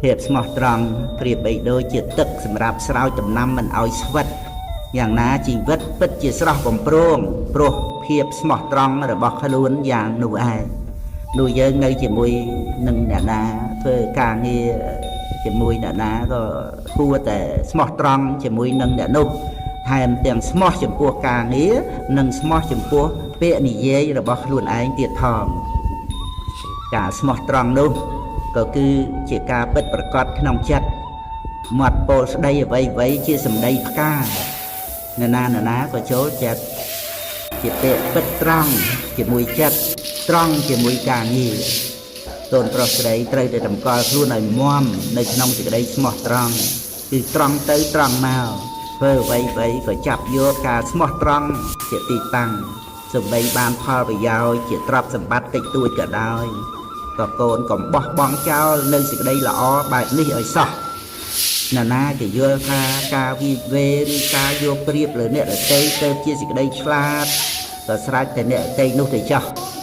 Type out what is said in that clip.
ភាពស្មោះត្រង់ប្រៀបបីដូចជាទឹកសម្រាប់ស្រោចដំណាំមិនឲ្យស្វិតយ៉ាងណាជីវិតពិតជាស្រស់បំព្រងព្រោះភាពស្មោះត្រង់របស់ខ្លួនយ៉ាងនោះឯងនោះយើងនៅជាមួយនឹងអ្នកណាធ្វើការងារជាមួយអ្នកណាក៏គួរតែស្មោះត្រង់ជាមួយនឹងអ្នកនោះថែមទាំងស្មោះចំពោះការងារនិងស្មោះចំពោះពាក្យនិយាយរបស់ខ្លួនឯងទៀតផងការស្មោះត្រង់នោះក៏គឺជាការពិតប្រកបក្នុងចិត្តមាត់ពោលស្ដីអ្វីអ្វីជាសម្ដីផ្កានរណានរណាក៏ចូលចិត្តជាពាក្យពិតត្រង់ជាមួយចិត្តត្រង់ជាមួយការងារកូនប្រុសស្រីត្រូវតែតម្កល់ខ្លួនឲ្យមាំនៅក្នុងសេចក្តីស្មោះត្រង់គឺត្រង់ទៅត្រង់មកធ្វើអ្វីអ្វីក៏ចាប់យកការស្មោះត្រង់ជាទីតាំងសំបីបានផលប្រយោជន៍ជាទ្រព្យសម្បត្តិតិចតួចក៏ដោយក៏កូនកុំបោះបង់ចោលនៅសេចក្តីល្អបែបនេះឲ្យសោះនរណាគេយល់ថាការវិវេឬការយកប្រៀបលើអ្នកដទៃទៅជាសេចក្តីឆ្លាតក៏ស្រេចតែអ្នកដទៃនោះទៅចោះ។